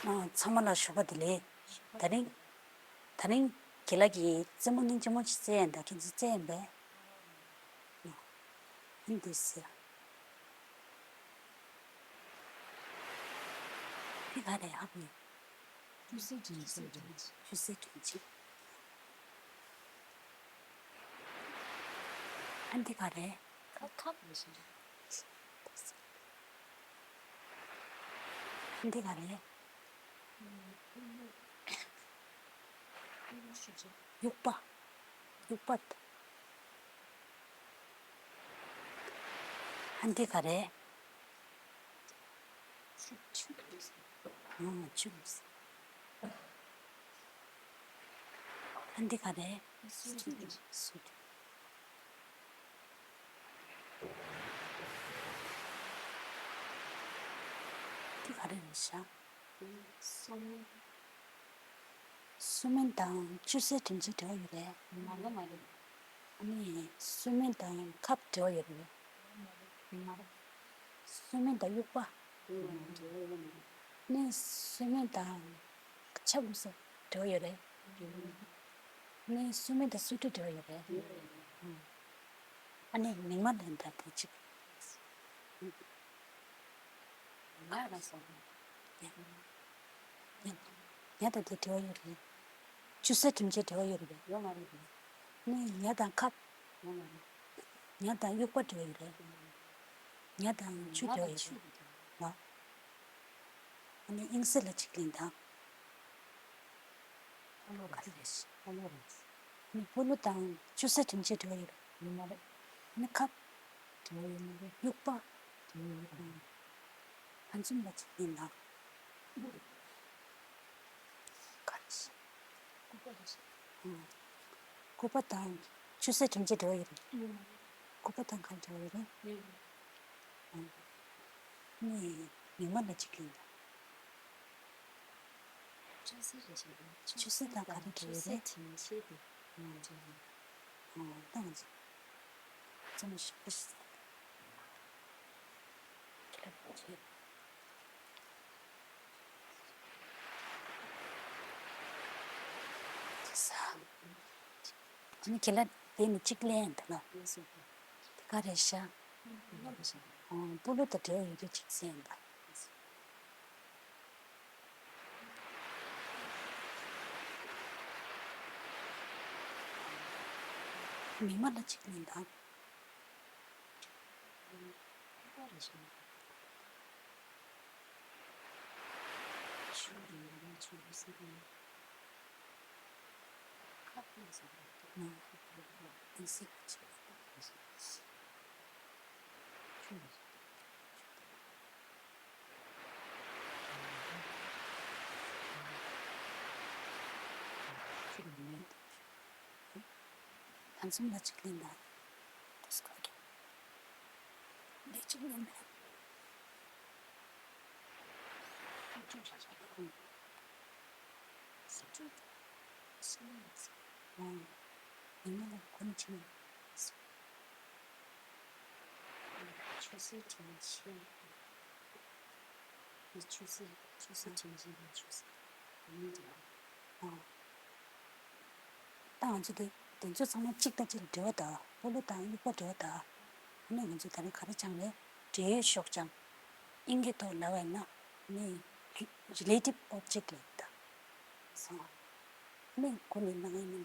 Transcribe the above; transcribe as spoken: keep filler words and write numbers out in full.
ཨ། ཚང་མ་ལ་ཞོགས་པ་བདེ་ལེགས། དེ་རིང་། དེ་རིང་རྒན་ལགས་ཀྱིས་རྩེད་མོ་སྙིང་རྗེ་མོ་ཞིག་རྩེ་ཡ་འདུག་ཁྱེད་ཚོ་རྩེ་ཡ་ཡིན་པས། ཨ། འདི་ཟེར། འདི་ག་རེད་ཨ་ནི། ཆུ་སེར་དྲིན་ཆེན། ཆུ་སེར་དྲིན་ཆེན། ཨ་འདི་ག་རེད། ཁ་ཁ། འདི་ག་རེད། དབྱུག་པ། དབྱུག་པ། ཨ་འདི་ག་རེད། ཨ་འདི་ག་རེད། འདི་ག་རེ་རེད་ཤག་སུ་མིན་དང་ཆུ་སེར་དྲིན་ཆེན་འབྲེལ་བ་ཡོད་རེད། མ་རེད་མ་རེད། ཨ་ནི་སུ་མིན་དང་ཁབ་འབྲེལ་བ་ཡོད་རེད། མ་རེད། སུ་མིན་དང་དབྱུག་པ། ཨ་ནི་སུ་མིན་དང་ཆབ་སུ་འབྲེལ་བ་ཡོད་རེད། ཨ་ནི་སུ་མིན་དང་སུ་ཊི་འབྲེལ་བ་ཡོད་རེད། ཨ་ནི་མིག་དམར་ལ་འདྲ་དེ་གཅིག་ང་ལ་སོང་། ཡ། ཡ། ཡ་དང་དེ་འབྲེལ་བ་ཡོད་རེད། ཆུ་སེར་དྲིན་ཆེན་འབྲེལ་བ་ཡོད་རེད། ཡོད་མ་རེད། ནི་ཡ་དང་ཁབ། ཡོད་མ་རེད། ཡ་དང་དབྱུག་པ་འབྲེལ་བ་ཡོད་རེད། ཡ་དང་ཆུ་འབྲེལ་བ་ཡོད་རེད། ང་། ཨ་ནི་དབྱིངས་གསལ་ལ་གཅིག་ལེན་དང་། ཨ་ལོ་རེད། ཨ་ལོ་རེད། ནི་སྤོ་ལོ་དང་ཆུ་སེར་དྲིན་ཆེན་འབྲེལ་བ་ཡོད་རེད། ཡོད་མ་རེད། ནི་ཁབ། འབྲེལ་བ་ཡོད་མ་རེད། དབྱུག་པ། འབྲེལ་བ་ཡོད་རེད། ཨ། ཕན་ཚུན་ལ་གཅིག་ཡིན་ན། ག་རེ་ཞིག་སྐུད་པ་རེད། ཨ། སྐུད་པ་དང་ཆུ་སེར་དྲིན་ཆེན་འབྲེལ་བ་ཡོད་རེད། ཡོད་མ་རེད། སྐུད་པ་དང་ག་རེ་འབྲེལ་བ་ཡོད་རེད། ཡོད་མ་རེད། ཨ། ནི་མིག་དམར་ལ་གཅིག་ཡིན་ན། ཆུ་སེར་རེད་ཤག་ཆུ་སེར་དང་ག་རེ་འབྲེལ་བ་ཡོད་རེད། ཆུ་སེར་དྲིན་ཆེན་དེ། ཨ། ཨ། ད་ང་ཚོ་རྩེད་མོ་ཞིག་པོ་ཞིག་ཁྱེད་ལ་བྱེད། ས། ཨ་ནི་ཁྱེད་ལ་དེ་ནི་གཅིག་ལེན་འདུག་ལ། དེ་ག་རེད་ཤག་ཨ། སྤོ་ལོ་དང་འབྲེལ་བ་ཡོད་རྒྱུ་གཅིག་ཟེར་ཡིན་པ། མིག་དམར་ལ་གཅིག་ལེན་དང་། ཕན་ཚུན་ལ་གཅིག་ལེན་དང་། ལས་གཅིག་ལེན་པས། ཨང་། ཡིན་ན་ལ་ཁོ་ནི་ཆེ་ནི། ཆུ་སེར་དྲིན་ཆེན། ཆུ་སེར། ཆུ་སེར་དྲིན་ཆེན་དང་ཆུ་སེར། ཨང་། ད་ང་ཚོ་དེ་དེ་ཚོ་ཚང་མ་གཅིག་དང་གཅིག་འབྲེལ་བ་དང་སྤོ་ལོ་དང་དབྱུག་པ་འབྲེལ་བ་དང་། ཨ་ནི་ང་ཚོ་ད་རིང་ག་རེ་སྦྱངས་རེད། འབྲེལ་ཡོད་ཤོག་སྦྱངས། དབྱིན་སྐད་ཐོག་ལབ་པ་ཡིན་ན་ནི་relative object ལབ་ད། སོང་། ནི་གོ་ནི་ན་ང་ཡིན་ན།